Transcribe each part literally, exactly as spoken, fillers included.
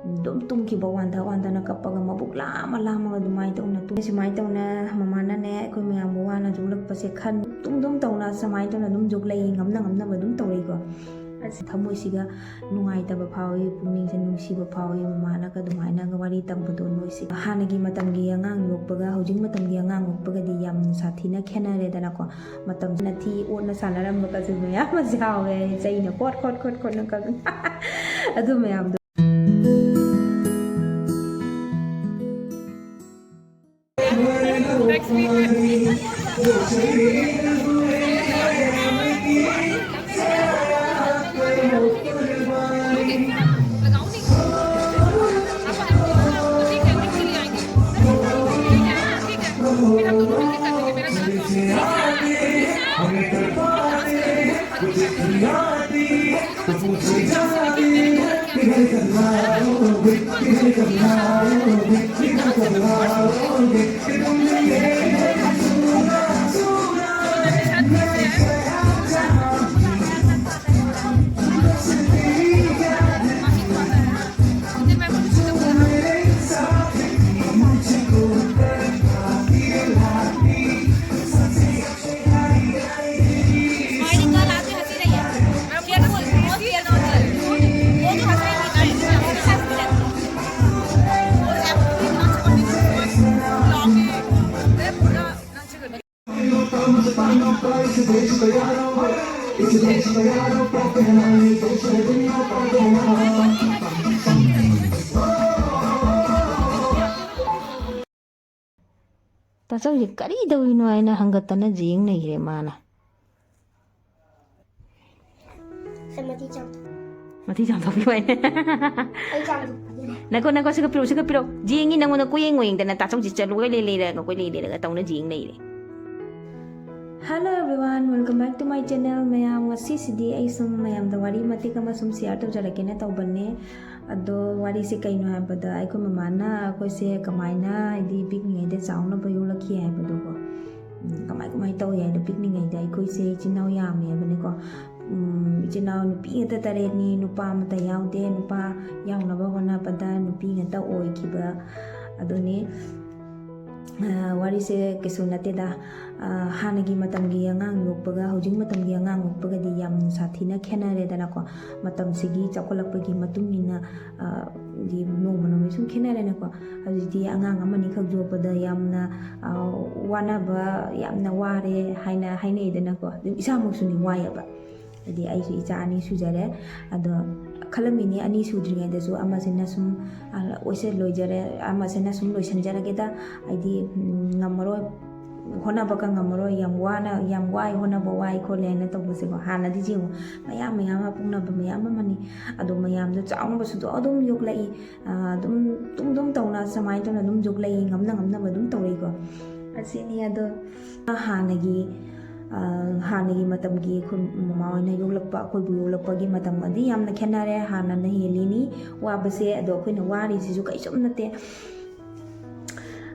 ꯑꯗꯨꯝ ꯇꯨꯝꯈꯤꯕ, ꯋꯥꯟꯊ ꯋꯥꯟꯊꯅ ꯀꯞꯄꯒ, ꯃꯕꯨꯛ ꯂꯥꯝꯃ ꯂꯥꯝꯃꯒ ꯑꯗꯨꯃꯥꯏꯅ ꯇꯧꯅ ꯇꯨꯝ꯫ ꯁꯨꯃꯥꯏꯅ ꯇꯧꯅ ꯃꯃꯥꯅꯅꯦ, ꯑꯩꯈꯣꯏ ꯃꯌꯥꯝꯕꯨ ꯋꯥꯅ ꯌꯣꯛꯂꯛꯄꯁꯦ ꯈꯟ ꯇꯨꯝ ꯇꯨꯝ ꯇꯧꯅ ꯁꯨꯃꯥꯏꯅ ꯇꯧꯅ ꯑꯗꯨꯝ ꯌꯣꯛꯂꯛꯏ, ꯉꯝꯅ ꯉꯝꯅꯕ ꯑꯗꯨꯝ ꯇꯧꯔꯛꯏꯀꯣ꯫ ꯑꯁ, ꯊꯃꯣꯏꯁꯤꯒ ꯅꯨꯡꯉꯥꯏꯇꯕ ꯐꯥꯎꯏ, ꯄꯨꯛꯅꯤꯡꯁꯦ ꯅꯨꯡꯁꯤꯕ ꯐꯥꯎꯏ, ꯃꯃꯥꯅꯒ ꯑꯗꯨꯃꯥꯏꯅꯒ ꯋꯥꯔꯤ ꯇꯝꯕꯗꯣ ꯅꯣꯏꯁꯦ꯫ ꯍꯥꯟꯅꯒꯤ ꯃꯇꯝꯒꯤ ꯑꯉꯥꯡ ꯌꯣꯛꯄꯒ ꯍꯧꯖꯤꯛ ꯃꯇꯝꯒꯤ ꯑꯉꯥꯡ ꯌꯣꯛꯄꯒꯗꯤ ꯌꯥꯝ ꯁꯥꯊꯤꯅ ꯈꯦꯠꯅꯔꯦꯗꯅꯀꯣ꯫ ꯃꯇꯝꯁꯤꯅ ꯊꯤ ꯑꯣꯠꯅ ꯁꯥꯟꯅꯔꯝꯕ ꯀꯁꯨ ꯃꯌꯥꯝ ꯑꯃꯁꯨ ꯌꯥꯎꯋꯦ, ꯆꯩꯅ ꯀꯣꯠ ꯀꯣꯠ ꯀꯣꯠ ꯀꯣꯠꯅ ꯀꯛ-, ꯑꯗꯨ ꯃꯌꯥꯝꯗꯣ꯫ ꯇꯥꯆꯧꯁꯦ ꯀꯔꯤ ꯇꯧꯔꯤꯅꯣ ꯍꯥꯏꯅ ꯍꯪꯒꯠꯇꯅ ꯌꯦꯡ ꯂꯩꯈ꯭ꯔꯦ ꯃꯥꯅ꯫ ꯁꯦ, ꯃꯊꯤ ꯆꯥꯝꯊꯣꯛ꯫ ꯃꯊꯤ ꯆꯥꯝꯊꯣꯛꯄꯤꯌꯨ ꯍꯥꯏꯅꯦ꯫ ꯑꯩ ꯆꯥꯝꯊꯣꯛꯄꯤꯒꯦ꯫ ꯅꯀꯣ, ꯅꯀꯣ, ꯁꯤ ꯈꯔ ꯄꯤꯔꯛꯑꯣ, ꯁꯤ ꯈꯔ ꯄꯤꯔꯛꯑꯣ꯫ ꯌꯦꯡꯉꯤ ꯅꯪꯉꯣꯟꯗ ꯀꯣꯏꯌꯦꯡ ꯀꯣꯏꯌꯦꯡꯗꯅ ꯇꯥꯆꯧꯁꯤ ꯆꯠꯂꯨ ꯀꯣꯏ ꯂꯩ ꯂꯩꯔꯒ ꯀꯣꯏ ꯂꯩ ꯂꯩꯔꯒ ꯇꯧꯅ ꯌꯦꯡ ꯂꯩꯔꯦ꯫ Hello everyone, welcome back to my channel. ꯃꯌꯥꯝ, ꯉꯁꯤꯁꯤꯗꯤ ꯑꯩ ꯁꯨꯝ ꯃꯌꯥꯝꯗ ꯋꯥꯔꯤ ꯃꯇꯦꯛ ꯑꯃ ꯁꯨꯝ share ꯇꯧꯖꯔꯛꯀꯦꯅ ꯇꯧꯕꯅꯦ꯫ ꯑꯗꯣ ꯋꯥꯔꯤꯁꯦ ꯀꯩꯅꯣ ꯍꯥꯏꯕꯗ, ꯑꯩꯈꯣꯏ ꯃꯃꯥꯅ ꯑꯩꯈꯣꯏꯁꯦ ꯀꯃꯥꯏꯅ, ꯍꯥꯏꯗꯤ, ꯄꯤꯛꯂꯤꯉꯩꯗ ꯆꯥꯎꯅꯕ ꯌꯣꯛꯂꯛꯈꯤ ꯍꯥꯏꯕꯗꯣꯀꯣ꯫ ꯎꯝ, ꯀꯃꯥꯏ ꯀꯃꯥꯏ ꯇꯧꯏ ꯍꯥꯏꯗꯣ, ꯄꯤꯛꯂꯤꯉꯩꯗ ꯑꯩꯈꯣꯏꯁꯦ ꯏꯆꯤꯟ ꯏꯅꯥꯎ ꯌꯥꯝꯃꯦ ꯍꯥꯏꯕꯅꯤꯀꯣ꯫ ꯎꯝ, ꯏꯆꯤꯟ ꯏꯅꯥꯎ ꯅꯨꯄꯤ ꯉꯥꯛꯇ ꯇꯔꯦꯠꯅꯤ, ꯅꯨꯄꯥ ꯑꯃꯠꯇ ꯌꯥꯎꯗꯦ꯫ ꯅꯨꯄꯥ ꯌꯥꯎꯅꯕ ꯍꯣꯠꯅꯕꯗ ꯅꯨꯄꯤ ꯉꯥꯛꯇ ꯑꯣꯏꯈꯤꯕ ꯑꯗꯨꯅꯤ꯫ ꯑ, ꯋꯥꯔꯤꯁꯦ ꯀꯩꯁꯨ ꯅꯠꯇꯦꯗ꯫ ꯑ, ꯍꯥꯟꯅꯒꯤ ꯃꯇꯝꯒꯤ ꯑꯉꯥꯡ ꯌꯣꯛꯄꯒ ꯍꯧꯖꯤꯛ ꯃꯇꯝꯒꯤ ꯑꯉꯥꯡ ꯌꯣꯛꯄꯒꯗꯤ ꯌꯥꯝ ꯁꯥꯊꯤꯅ ꯈꯦꯠꯅꯔꯦꯗꯅꯀꯣ꯫ ꯃꯇꯝꯁꯤꯒꯤ ꯆꯥꯎꯈꯠꯂꯛꯄꯒꯤ ꯃꯇꯨꯡ ꯏꯟꯅ, ꯑ, ꯗꯤ ꯅꯣꯡꯃ ꯅꯣꯡꯃꯒꯤ ꯁꯨꯝ ꯈꯦꯠꯅꯔꯦꯅꯀꯣ꯫ ꯍꯧꯖꯤꯛꯇꯤ ꯑꯉꯥꯡ ꯑꯃꯅꯤꯈꯛ ꯌꯣꯛꯄꯗ ꯌꯥꯝꯅ, ꯑ, ꯋꯥꯅꯕ, ꯌꯥꯝꯅ ꯋꯥꯔꯦ ꯍꯥꯏꯅ ꯍꯥꯏꯅꯩꯗꯅꯀꯣ꯫ ꯑꯗꯨꯝ ꯏꯁꯥꯃꯛꯁꯨꯅꯤ ꯋꯥꯏꯌꯦꯕ꯫ ꯍꯥꯏꯗꯤ ꯑꯩꯁꯨ ꯏꯆꯥ ꯑꯅꯤ ꯁꯨꯖꯔꯦ꯫ ꯑꯗꯣ ꯈꯜꯂꯝꯃꯤꯅꯤ, ꯑꯅꯤ ꯁꯨꯗ꯭ꯔꯤꯉꯩꯗꯁꯨ ꯑꯃꯁꯤꯅ ꯁꯨꯝ, ꯑ, ꯑꯣꯏꯁ-, ꯂꯣꯏꯖꯔꯦ, ꯑꯃꯁꯤꯅ ꯁꯨꯝ ꯂꯣꯏꯁꯤꯟꯖꯔꯒꯦꯗ, ꯍꯥꯏꯗꯤ, ꯎꯝ, ꯉꯝꯃꯔꯣꯏ, ꯍꯣꯠꯅꯕꯒ ꯉꯝꯃꯔꯣꯏ, ꯌꯥꯝ ꯋꯥꯅ, ꯌꯥꯝ ꯋꯥꯏ, ꯍꯣꯠꯅꯕ ꯋꯥꯏ ꯈꯣꯠꯂꯦ ꯍꯥꯏꯅ ꯇꯧꯕꯁꯦꯀꯣ꯫ ꯍꯥꯟꯅꯗꯤ ꯌꯦꯡꯉꯨ, ꯃꯌꯥꯝ ꯃꯌꯥꯝ ꯑꯃ ꯄꯣꯛꯅꯕ ꯃꯌꯥꯝ ꯑꯃꯅꯤ꯫ ꯑꯗꯣ ꯃꯌꯥꯝꯗꯣ ꯆꯥꯎꯅꯕꯁꯨ ꯑꯗꯨꯝ ꯌꯣꯛꯂꯛꯏ꯫ ꯑ, ꯑꯗꯨꯝ ꯇꯨꯡ ꯑꯗꯨꯝ ꯇꯧꯅ ꯁꯨꯃꯥꯏꯅ ꯇꯧꯅ ꯑꯗꯨꯝ ꯌꯣꯛꯂꯛꯏ, ꯉꯝꯅ ꯉꯝꯅꯕ ꯑꯗꯨꯝ ꯇꯧꯔꯛꯏꯀꯣ꯫ ꯑꯁꯤꯅꯤ꯫ ꯑꯗꯣ ꯍꯥꯟꯅꯒꯤ, ꯑ, ꯍꯥꯟꯅꯒꯤ ꯃꯇꯝꯒꯤ ꯑꯩꯈꯣꯏ ꯃꯃꯥ ꯍꯣꯏꯅ ꯌꯣꯛꯂꯛꯄ, ꯑꯩꯈꯣꯏꯕꯨ ꯌꯣꯛꯂꯛꯄꯒꯤ ꯃꯇꯝꯒꯗꯤ ꯌꯥꯝꯅ ꯈꯦꯠꯅꯔꯦ꯫ ꯍꯥꯟꯅꯅ ꯍꯦꯜꯂꯤꯅꯤ ꯋꯥꯕꯁꯦ, ꯑꯗꯣ ꯑꯩꯈꯣꯏꯅ ꯋꯥꯔꯤꯁꯤꯁꯨ ꯀꯩꯁꯨꯝ ꯅꯠꯇꯦ꯫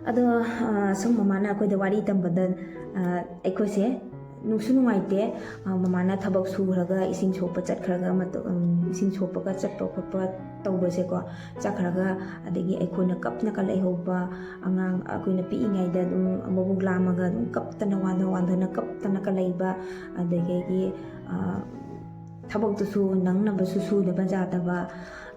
ꯑꯗꯣ, ꯑ, ꯁꯨꯝ ꯃꯃꯥꯅ ꯑꯩꯈꯣꯏꯗ ꯋꯥꯔꯤ ꯇꯝꯕꯗ, ꯑ, ꯑꯩꯈꯣꯏꯁꯦ ꯅꯨꯡꯁꯨ ꯅꯨꯡꯉꯥꯏꯇꯦ꯫ ꯑ, ꯃꯃꯥꯅ ꯊꯕꯛ ꯁꯨꯈ꯭ꯔꯒ, ꯏꯁꯤꯡ ꯁꯣꯛꯄ ꯆꯠꯈ꯭ꯔꯒ, ꯃꯇ-, ꯎꯝ, ꯏꯁꯤꯡ ꯁꯣꯛꯄꯒ ꯆꯠꯄ ꯈꯣꯠꯄ ꯇꯧꯕꯁꯦꯀꯣ, ꯆꯠꯈ꯭ꯔꯒ, ꯑꯗꯒꯤ ꯑꯩꯈꯣꯏꯅ ꯀꯞꯅꯒ ꯂꯩꯍꯧꯕ, ꯑꯉꯥꯡ ꯑꯩꯈꯣꯏꯅ ꯄꯤꯛꯏꯉꯩꯗ ꯑꯗꯨꯝ ꯃꯕꯨꯛ ꯂꯥꯝꯃꯒ ꯑꯗꯨꯝ ꯀꯞꯇꯅ, ꯋꯥꯟꯊ ꯋꯥꯟꯊꯅ ꯀꯞꯇꯅꯒ ꯂꯩꯕ, ꯑꯗꯒꯤ, ꯑ, ꯊꯕꯛꯇꯨꯁꯨ ꯅꯪꯅꯕꯁꯨ ꯁꯨꯗꯕ ꯌꯥꯗꯕ,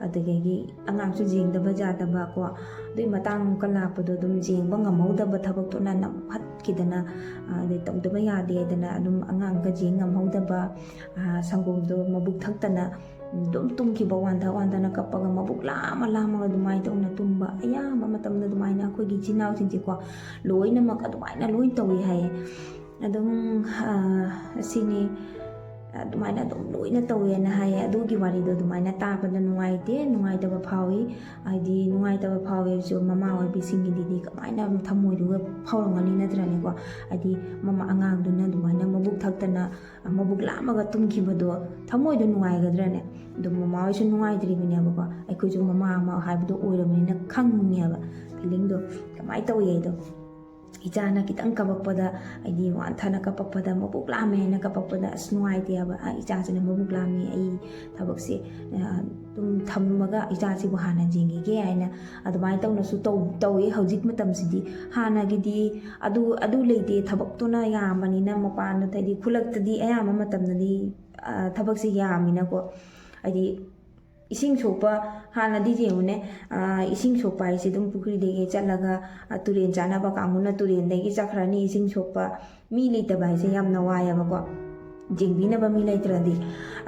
ꯑꯗꯨꯗꯒꯤ ꯑꯉꯥꯡꯁꯨ ꯌꯦꯡꯗꯕ ꯌꯥꯗꯕ ꯀꯣ, ꯑꯗꯨꯒꯤ ꯃꯇꯥꯡ ꯑꯃꯨꯛꯀ ꯂꯥꯛꯄꯗꯣ ꯑꯗꯨꯝ ꯌꯦꯡꯕ ꯉꯝꯍꯧꯗꯕ ꯊꯕꯛꯇꯨꯅ ꯅꯝꯍꯠꯈꯤꯗꯅ, ꯑ, ꯑꯗꯩ ꯇꯧꯗꯕ ꯌꯥꯗꯦꯗꯅ ꯑꯗꯨꯝ ꯑꯉꯥꯡꯒ ꯌꯦꯡ ꯉꯝꯍꯧꯗꯕ, ꯑ, ꯁꯪꯒꯣꯝꯗꯣ ꯃꯕꯨꯛ ꯊꯛꯇꯅ ꯑꯗꯨꯝ ꯇꯨꯝꯈꯤꯕ, ꯋꯥꯟꯊ ꯋꯥꯟꯊꯅ ꯀꯞꯄꯒ ꯃꯕꯨꯛ ꯂꯥꯝꯃ ꯂꯥꯝꯃꯒ ꯑꯗꯨꯃꯥꯏꯅ ꯇꯧꯅ ꯇꯨꯝꯕ꯫ ꯑꯌꯥꯝꯕ ꯃꯇꯝꯗ ꯑꯗꯨꯃꯥꯏꯅ ꯑꯩꯈꯣꯏꯒꯤ ꯏꯆꯤꯟ ꯏꯅꯥꯎꯁꯤꯡꯁꯦꯀꯣ, ꯂꯣꯏꯅꯃꯛ ꯑꯗꯨꯃꯥꯏꯅ ꯂꯣꯏ ꯇꯧꯏ ꯍꯥꯏꯌꯦ꯫ ꯑꯗꯨꯝ, ꯑ, ꯑꯁꯤꯅꯤ꯫ ꯑꯗꯨꯃꯥꯏꯅ ꯑꯗꯨꯝ ꯂꯣꯏꯅ ꯇꯧꯋꯦꯅ ꯍꯥꯏꯌꯦ꯫ ꯑꯗꯨꯒꯤ ꯋꯥꯔꯤꯗꯣ ꯑꯗꯨꯃꯥꯏꯅ ꯇꯥꯕꯗ ꯅꯨꯡꯉꯥꯏꯇꯦ, ꯅꯨꯡꯉꯥꯏꯇꯕ ꯐꯥꯎꯏ꯫ ꯍꯥꯏꯗꯤ ꯅꯨꯡꯉꯥꯏꯇꯕ ꯐꯥꯎꯋꯦ ꯍꯥꯏꯕꯁꯨ ꯃꯃꯥ ꯑꯣꯏꯕꯤꯁꯤꯡꯒꯤꯗꯤꯗꯤ ꯀꯃꯥꯏꯅ ꯊꯃꯣꯏꯗꯨꯒ ꯐꯥꯎꯔꯝꯒꯅꯤ ꯅꯠꯇ꯭ꯔꯅꯦꯀꯣ? ꯍꯥꯏꯗꯤ ꯃꯃꯥ, ꯑꯉꯥꯡꯗꯨꯅ ꯑꯗꯨꯃꯥꯏꯅ ꯃꯕꯨꯛ ꯊꯛꯇꯅ, ꯃꯕꯨꯛ ꯂꯥꯝꯃꯒ ꯇꯨꯝꯈꯤꯕꯗꯣ ꯊꯃꯣꯏꯗꯣ ꯅꯨꯡꯉꯥꯏꯒꯗ꯭ꯔꯅꯦ? ꯑꯗꯨꯝ ꯃꯃꯥ ꯍꯣꯏꯁꯨ ꯅꯨꯡꯉꯥꯏꯇ꯭ꯔꯤꯕꯅꯦꯕꯀꯣ꯫ ꯑꯩꯈꯣꯏꯁꯨ ꯃꯃꯥ ꯑꯃ ꯍꯥꯏꯕꯗꯣ ꯑꯣꯏꯔꯕꯅꯤꯅ ꯈꯪꯉꯦꯕ feelingꯗꯣ ꯀꯃꯥꯏꯅ ꯇꯧꯏ ꯍꯥꯏꯗꯣ꯫ ꯏꯆꯥꯅ ꯈꯤꯇꯪ ꯀꯞꯄꯛꯄꯗ, ꯍꯥꯏꯗꯤ ꯋꯥꯟꯊꯅ ꯀꯞꯄꯛꯄꯗ, "ꯃꯕꯨꯛ ꯂꯥꯝꯃꯦ" ꯍꯥꯏꯅ ꯀꯞꯄꯛꯄꯗ, "ꯑꯁ, ꯅꯨꯡꯉꯥꯏꯇꯦ" ꯍꯥꯏꯕ, "ꯑ, ꯏꯆꯥꯁꯤꯅ ꯃꯕꯨꯛ ꯂꯥꯝꯃꯦ, ꯑꯩ ꯊꯕꯛꯁꯦ, ꯑ, ꯑꯗꯨꯝ ꯊꯝꯃꯒ ꯏꯆꯥꯁꯤꯕꯨ ꯍꯥꯟꯅ ꯌꯦꯡꯈꯤꯒꯦ" ꯍꯥꯏꯅ ꯑꯗꯨꯃꯥꯏꯅ ꯇꯧꯅꯁꯨ ꯇꯧ-, ꯇꯧꯋꯦ ꯍꯧꯖꯤꯛ ꯃꯇꯝꯁꯤꯗꯤ꯫ ꯍꯥꯟꯅꯒꯤꯗꯤ ꯑꯗꯨ, ꯑꯗꯨ ꯂꯩꯇꯦ, ꯊꯕꯛꯇꯨꯅ ꯌꯥꯝꯕꯅꯤꯅ ꯃꯄꯥꯟꯗ, ꯍꯥꯏꯗꯤ ꯈꯨꯜꯂꯛꯇꯗꯤ ꯑꯌꯥꯝꯕ ꯃꯇꯝꯗꯗꯤ, ꯑ, ꯊꯕꯛꯁꯦ ꯌꯥꯝꯃꯤꯅꯀꯣ, ꯍꯥꯏꯗꯤ ꯏꯁꯤꯡ ꯁꯣꯛꯄ, ꯍꯥꯟꯅꯗꯤ ꯌꯦꯡꯉꯨꯅꯦ, ꯑ, ꯏꯁꯤꯡ ꯁꯣꯛꯄ ꯍꯥꯏꯁꯦ ꯑꯗꯨꯝ ꯄꯨꯈ꯭ꯔꯤꯗꯒꯤ ꯆꯠꯂꯒ, ꯑ, ꯇꯨꯔꯦꯟ ꯆꯥꯟꯅꯕ ꯀꯥꯡꯕꯨꯅ ꯇꯨꯔꯦꯟꯗꯒꯤ ꯆꯠꯈ꯭ꯔꯅꯤ ꯏꯁꯤꯡ ꯁꯣꯛꯄ꯫ ꯃꯤ ꯂꯩꯇꯕ ꯍꯥꯏꯁꯦ ꯌꯥꯝꯅ ꯋꯥꯏꯌꯦꯕꯀꯣ, ꯌꯦꯡꯕꯤꯅꯕ ꯃꯤ ꯂꯩꯇ꯭ꯔꯗꯤ꯫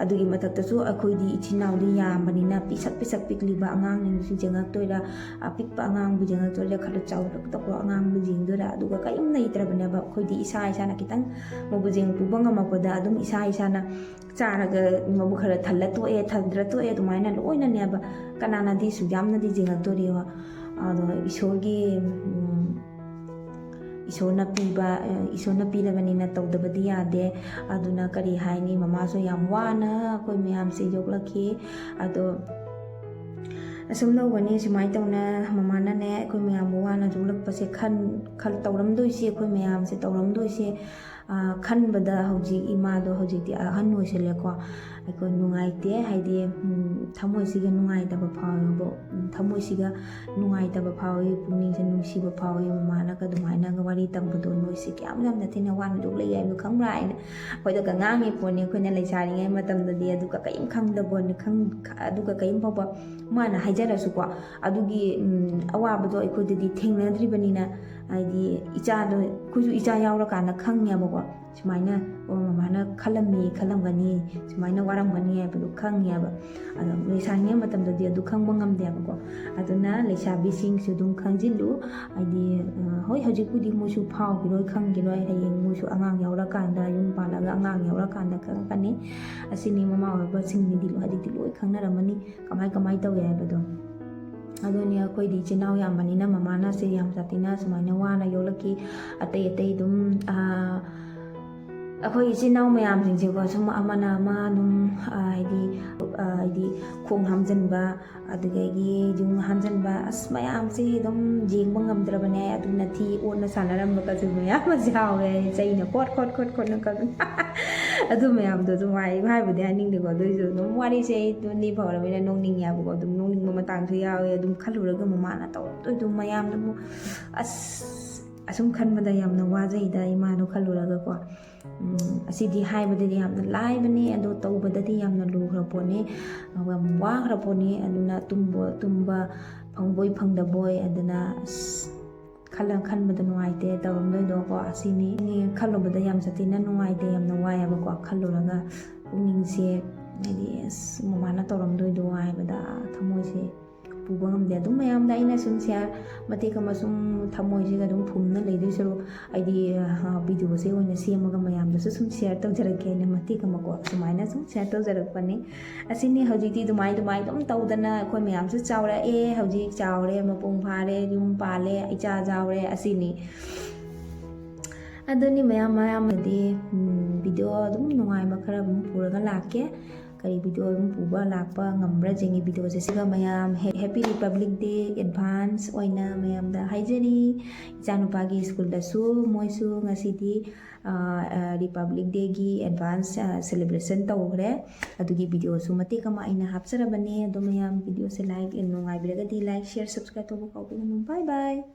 ꯑꯗꯨꯒꯤ ꯃꯊꯛꯇꯁꯨ ꯑꯩꯈꯣꯏꯗꯤ ꯏꯆꯤꯟ ꯏꯅꯥꯎꯗꯤ ꯌꯥꯝꯕꯅꯤꯅ ꯄꯤꯁꯛ ꯄꯤꯁꯛ ꯄꯤꯛꯂꯤꯕ ꯑꯉꯥꯡꯁꯤꯡꯁꯨ ꯌꯦꯡꯉꯛꯇꯣꯏꯔꯥ, ꯑꯄꯤꯛꯄ ꯑꯉꯥꯡꯕꯨ ꯌꯦꯡꯉꯛꯇꯣꯏꯔꯥ, ꯈꯔ ꯆꯥꯎꯔꯛꯇꯧꯕ ꯑꯉꯥꯡꯕꯨ ꯌꯦꯡꯗꯣꯏꯔꯥ, ꯑꯗꯨꯒ ꯀꯔꯤꯝ ꯂꯩꯇ꯭ꯔꯕꯅꯦꯕ꯫ ꯑꯩꯈꯣꯏꯗꯤ ꯏꯁꯥ ꯏꯁꯥꯅ ꯈꯤꯇꯪ ꯃꯕꯨꯖꯦꯡ ꯄꯨꯕ ꯉꯝꯃꯛꯄꯗ ꯑꯗꯨꯝ ꯏꯁꯥ ꯏꯁꯥꯅ ꯆꯥꯔꯒ ꯃꯕꯨꯛ ꯈꯔ ꯊꯜꯂ ꯇꯣꯛꯑꯦ, ꯊꯟꯗ꯭ꯔ ꯇꯣꯛꯑꯦ, ꯑꯗꯨꯃꯥꯏꯅ ꯂꯣꯏꯅꯅꯦꯕ꯫ ꯀꯅꯥꯅꯗꯤ ꯁꯨꯛ ꯌꯥꯝꯅꯗꯤ ꯌꯦꯡꯉꯛꯇꯣꯔꯤꯕ? ꯑꯗꯣ ꯏꯁꯣꯔꯒꯤ, ꯎꯝ, ꯏꯁꯣꯔꯅ ꯄꯤꯕ, ꯏꯁꯣꯔꯅ ꯄꯤꯔꯕꯅꯤꯅ ꯇꯧꯗꯕꯗꯤ ꯌꯥꯗꯦ꯫ ꯑꯗꯨꯅ ꯀꯔꯤ ꯍꯥꯏꯅꯤ, ꯃꯃꯥꯁꯨ ꯌꯥꯝ ꯋꯥꯅ ꯑꯩꯈꯣꯏ ꯃꯌꯥꯝꯁꯦ ꯌꯣꯛꯂꯛꯈꯤ꯫ ꯑꯗꯣ ꯑꯁꯨꯝ ꯇꯧꯕꯅꯤ, ꯁꯨꯃꯥꯏꯅ ꯇꯧꯅ ꯃꯃꯥꯅꯅꯦ ꯑꯩꯈꯣꯏ ꯃꯌꯥꯝꯕꯨ ꯋꯥꯅ ꯌꯣꯛꯂꯛꯄꯁꯦ ꯈꯟ-, ꯈꯜ-, ꯇꯧꯔꯝꯗꯣꯏꯁꯦ, ꯑꯩꯈꯣꯏ ꯃꯌꯥꯝꯁꯦ ꯇꯧꯔꯝꯗꯣꯏꯁꯦ, ꯑ, ꯈꯟꯕꯗ ꯍꯧꯖꯤꯛ ꯏꯃꯥꯗꯣ ꯍꯧꯖꯤꯛꯇꯤ ꯑꯍꯟ ꯑꯣꯏꯁꯤꯜꯂꯦꯀꯣ꯫ ꯑꯩꯈꯣꯏ ꯅꯨꯡꯉꯥꯏꯇꯦ, ꯍꯥꯏꯗꯤ, ꯎꯝ, ꯊꯃꯣꯏꯁꯤꯒ ꯅꯨꯡꯉꯥꯏꯇꯕ ꯐꯥꯎꯋꯦꯕ, ꯎꯝ, ꯊꯃꯣꯏꯁꯤꯒ ꯅꯨꯡꯉꯥꯏꯇꯕ ꯐꯥꯎꯋꯤ, ꯄꯨꯛꯅꯤꯡꯁꯦ ꯅꯨꯡꯁꯤꯕ ꯐꯥꯎꯋꯤ꯫ ꯃꯃꯥꯅꯒ ꯑꯗꯨꯃꯥꯏꯅꯒ ꯋꯥꯔꯤ ꯇꯝꯕꯗꯣ, "ꯅꯣꯏꯁꯦ ꯀꯌꯥꯝ ꯌꯥꯝꯅ ꯊꯤꯅ ꯋꯥꯅ ꯌꯣꯛꯂꯛꯏ ꯍꯥꯏꯕꯗꯣ ꯈꯪꯕ꯭ꯔꯥ?" ꯍꯥꯏꯅ ꯑꯩꯈꯣꯏꯗꯒ ꯉꯥꯡꯉꯤ ꯄꯣꯠꯅꯤ꯫ ꯑꯩꯈꯣꯏꯅ ꯂꯩꯁꯥꯔꯤꯉꯩ ꯃꯇꯝꯗꯗꯤ ꯑꯗꯨꯒ ꯀꯔꯤꯝ ꯈꯪꯗꯕꯅꯤ, ꯈꯪ-, ꯑꯗꯨꯒ ꯀꯔꯤꯝ ꯐꯥꯎꯕ ꯃꯥꯅ ꯍꯥꯏꯖꯔꯁꯨꯀꯣ, ꯑꯗꯨꯒꯤ, ꯎꯝ, ꯑꯋꯥꯕꯗꯣ ꯑꯩꯈꯣꯏꯗꯗꯤ ꯊꯦꯡꯅꯗ꯭ꯔꯤꯕꯅꯤꯅ, ꯍꯥꯏꯗꯤ ꯏꯆꯥꯗꯣ, ꯑꯩꯈꯣꯏꯁꯨ ꯏꯆꯥ ꯌꯥꯎꯔꯀꯥꯟꯗ ꯈꯪꯉꯦꯕꯀꯣ꯫ ꯁꯨꯃꯥꯏꯅ, "ꯑꯣ, ꯃꯃꯥꯅ ꯈꯜꯂꯝꯃꯤ, ꯈꯜꯂꯝꯒꯅꯤ, ꯁꯨꯃꯥꯏꯅ ꯋꯥꯔꯝꯒꯅꯤ" ꯍꯥꯏꯕꯗꯣ ꯈꯪꯉꯦꯕ꯫ ꯑꯗꯣ ꯂꯩꯁꯥꯔꯤꯉꯩ ꯃꯇꯝꯗꯗꯤ ꯑꯗꯨ ꯈꯪꯕ ꯉꯝꯗꯦꯕꯀꯣ꯫ ꯑꯗꯨꯅ ꯂꯩꯁꯥꯕꯤꯁꯤꯡꯁꯨ ꯑꯗꯨꯝ ꯈꯪꯖꯤꯜꯂꯨ꯫ ꯍꯥꯏꯗꯤ, ꯑ, ꯍꯣꯏ, ꯍꯧꯖꯤꯛꯄꯨꯗꯤ ꯃꯣꯏꯁꯨ ꯐꯥꯎꯈꯤꯔꯣꯏ, ꯈꯪꯈꯤꯔꯣꯏ, ꯍꯌꯦꯡ ꯃꯣꯏꯁꯨ ꯑꯉꯥꯡ ꯌꯥꯎꯔꯀꯥꯟꯗ, ꯌꯨꯝ ꯄꯥꯜꯂꯒ ꯑꯉꯥꯡ ꯌꯥꯎꯔꯀꯥꯟꯗ ꯈꯪꯉꯛꯀꯅꯤ꯫ ꯑꯁꯤꯅꯤ ꯃꯃꯥ ꯑꯣꯏꯕꯁꯤꯡꯅꯗꯤ ꯂꯣꯏ, ꯍꯧꯖꯤꯛꯇꯤ ꯂꯣꯏ ꯈꯪꯅꯔꯝꯃꯅꯤ, ꯀꯃꯥꯏ ꯀꯃꯥꯏ ꯇꯧꯏ ꯍꯥꯏꯕꯗꯣ꯫ ꯑꯗꯨꯅꯤ, ꯑꯩꯈꯣꯏꯗꯤ ꯏꯆꯤꯟ ꯏꯅꯥꯎ ꯌꯥꯝꯕꯅꯤꯅ ꯃꯃꯥꯅ ꯁꯦ ꯌꯥꯝ ꯁꯥꯊꯤꯅ ꯁꯨꯃꯥꯏꯅ ꯋꯥꯅ ꯌꯣꯛꯂꯛꯈꯤ꯫ ꯑꯇꯩ ꯑꯇꯩ ꯑꯗꯨꯝ, ꯑ, ꯑꯩꯈꯣꯏ ꯏꯆꯤꯟ ꯏꯅꯥꯎ ꯃꯌꯥꯝꯁꯤꯡꯁꯦꯀꯣ, ꯁꯨꯝ ꯑꯃꯅ ꯑꯃ ꯑꯗꯨꯝ, ꯑ, ꯍꯥꯏꯗꯤ, ꯑ, ꯍꯥꯏꯗꯤ ꯈꯣꯡ ꯍꯥꯝꯖꯤꯟꯕ, ꯑꯗꯨꯗꯒꯤ ꯌꯨꯡ ꯍꯥꯝꯖꯤꯟꯕ, ꯑꯁ, ꯃꯌꯥꯝꯁꯦ ꯑꯗꯨꯝ ꯌꯦꯡꯕ ꯉꯝꯗ꯭ꯔꯕꯅꯦ꯫ ꯑꯗꯨꯅ ꯊꯤ ꯑꯣꯟꯅ ꯁꯥꯟꯅꯔꯝꯕꯒꯁꯨ ꯃꯌꯥꯝ ꯑꯃꯁꯨ ꯌꯥꯎꯋꯦ, ꯆꯩꯅ ꯀꯣꯠ ꯀꯣꯠ ꯀꯣꯠ ꯀꯣꯠꯅ ꯀꯛ-, ꯑꯗꯨ ꯃꯌꯥꯝꯗꯣ ꯑꯗꯨꯝ ꯍꯥꯏ-, ꯍꯥꯏꯕꯨꯗꯤ ꯍꯥꯏꯅꯤꯡꯗꯦꯀꯣ, ꯑꯗꯨ ꯑꯣꯏꯔꯁꯨ ꯑꯗꯨꯝ ꯋꯥꯔꯤꯁꯦ ꯑꯩ ꯑꯗꯨꯝ ꯂꯤꯐꯥꯎꯔꯕꯅꯤꯅ ꯅꯣꯛꯅꯤꯡꯉꯦꯕꯀꯣ, ꯑꯗꯨꯝ ꯅꯣꯛꯅꯤꯡꯕ ꯃꯇꯥꯡꯁꯨ ꯌꯥꯎꯋꯦ꯫ ꯑꯗꯨꯝ ꯈꯜꯂꯨꯔꯒ ꯃꯃꯥꯅ ꯇꯧꯔꯝꯗꯣꯏꯗꯣ ꯃꯌꯥꯝꯗꯨꯕꯨ, ꯑꯁ, ꯑꯁꯨꯝ ꯈꯟꯕꯗ ꯌꯥꯝꯅ ꯋꯥꯖꯩꯗ ꯏꯃꯥꯗꯣ ꯈꯜꯂꯨꯔꯒꯀꯣ꯫ ꯎꯝ, ꯑꯁꯤꯗꯤ ꯍꯥꯏꯕꯗꯗꯤ ꯌꯥꯝꯅ ꯂꯥꯏꯕꯅꯤ, ꯑꯗꯣ ꯇꯧꯕꯗꯗꯤ ꯌꯥꯝꯅ ꯂꯨꯈ꯭ꯔ ꯄꯣꯠꯅꯤ, ꯌꯥꯝ ꯋꯥꯈ꯭ꯔ ꯄꯣꯠꯅꯤ꯫ ꯑꯗꯨꯅ ꯇꯨꯝꯕ, ꯇꯨꯝꯕ ꯐꯪꯕꯣꯏ ꯐꯪꯗꯕꯣꯏ, ꯑꯗꯨꯅ ꯑꯁ, ꯈꯜꯂ ꯈꯟꯕꯗ ꯅꯨꯡꯉꯥꯏꯇꯦ ꯇꯧꯔꯝꯗꯣꯏꯗꯣꯀꯣ꯫ ꯑꯁꯤꯅꯤ ꯈꯜꯂꯨꯕꯗ ꯌꯥꯝ ꯁꯥꯊꯤꯅ ꯅꯨꯡꯉꯥꯏꯇꯦ, ꯌꯥꯝꯅ ꯋꯥꯏꯑꯦꯕꯀꯣ꯫ ꯈꯜꯂꯨꯔꯒ ꯄꯨꯛꯅꯤꯡꯁꯦ, ꯍꯥꯏꯗꯤ, ꯑꯁ, ꯃꯃꯥꯅ ꯇꯧꯔꯝꯗꯣꯏꯗꯣ ꯍꯥꯏꯕꯗ ꯊꯃꯣꯏꯁꯦ ꯄꯨꯕ ꯉꯝꯗꯦ꯫ ꯑꯗꯨꯝ ꯃꯌꯥꯝꯗ ꯑꯩꯅ ꯁꯨꯝ ꯁꯤꯌꯥꯔ ꯃꯇꯦꯛ ꯑꯃ ꯁꯨꯝ ꯊꯃꯣꯏꯁꯤꯒ ꯑꯗꯨꯝ ꯐꯨꯝꯅ ꯂꯩꯗꯣꯏ ꯁꯔꯨꯛ, ꯑꯩꯗꯤ, ꯑ, ꯚꯤꯗꯤꯑꯣꯁꯦ ꯑꯣꯏꯅ ꯁꯦꯝꯃꯒ ꯃꯌꯥꯝꯗꯁꯨ ꯁꯨꯝ ꯁꯤꯌꯥꯔ ꯇꯧꯖꯔꯛꯀꯦ ꯍꯥꯏꯅ ꯃꯇꯦꯛ ꯑꯃꯀꯣ, ꯁꯨꯃꯥꯏꯅ ꯁꯨꯝ ꯁꯤꯌꯥꯔ ꯇꯧꯖꯔꯛꯄꯅꯤ꯫ ꯑꯁꯤꯅꯤ ꯍꯧꯖꯤꯛꯇꯤ ꯑꯗꯨꯃꯥꯏ ꯑꯗꯨꯃꯥꯏ ꯑꯗꯨꯝ ꯇꯧꯗꯅ ꯑꯩꯈꯣꯏ ꯃꯌꯥꯝꯁꯨ ꯆꯥꯎꯔꯛꯑꯦ, ꯍꯧꯖꯤꯛ ꯆꯥꯎꯔꯦ, ꯃꯄꯨꯡ ꯐꯥꯔꯦ, ꯌꯨꯝ ꯄꯥꯜꯂꯦ, ꯏꯆꯥ ꯆꯥꯎꯔꯦ, ꯑꯁꯤꯅꯤ꯫ ꯑꯗꯨꯅꯤ ꯃꯌꯥꯝ, ꯃꯌꯥꯝꯅꯗꯤ, ꯎꯝ, ꯚꯤꯗꯤꯑꯣ ꯑꯗꯨꯝ ꯅꯨꯡꯉꯥꯏꯕ ꯈꯔ ꯑꯗꯨꯝ ꯄꯨꯔꯒ ꯂꯥꯛꯀꯦ꯫ ꯀꯔꯤ ꯚꯤꯗꯤꯑꯣ ꯑꯗꯨꯝ ꯄꯨꯕ ꯂꯥꯛꯄ ꯉꯝꯕ꯭ꯔꯥ ꯌꯦꯡꯉꯤ ꯚꯤꯗꯤꯑꯣꯁꯦ꯫ ꯁꯤꯒ ꯃꯌꯥꯝ ꯍꯦ-, Happy Republic Day advance ꯑꯣꯏꯅ ꯃꯌꯥꯝꯗ ꯍꯥꯏꯖꯔꯤ꯫ ꯏꯆꯥꯅꯨꯄꯥꯒꯤ ꯁ꯭ꯀꯨꯜꯗꯁꯨ ꯃꯣꯏꯁꯨ ꯉꯁꯤꯗꯤ, ꯑ, ꯑ, Republic Dayꯒꯤ advance, ꯑ, celebration ꯇꯧꯈ꯭ꯔꯦ꯫ ꯑꯗꯨꯒꯤ ꯚꯤꯗꯤꯑꯣꯁꯨ ꯃꯇꯦꯛ ꯑꯃ ꯑꯩꯅ ꯍꯥꯞꯆꯔꯕꯅꯦ꯫ ꯑꯗꯣ ꯃꯌꯥꯝ ꯚꯤꯗꯤꯑꯣꯁꯦ like, ꯅꯨꯡꯉꯥꯏꯕꯤꯔꯒꯗꯤ like, share, subscribe ꯇꯧꯕ ꯀꯥꯎꯕꯤꯒꯅꯨ꯫ Bye bye꯫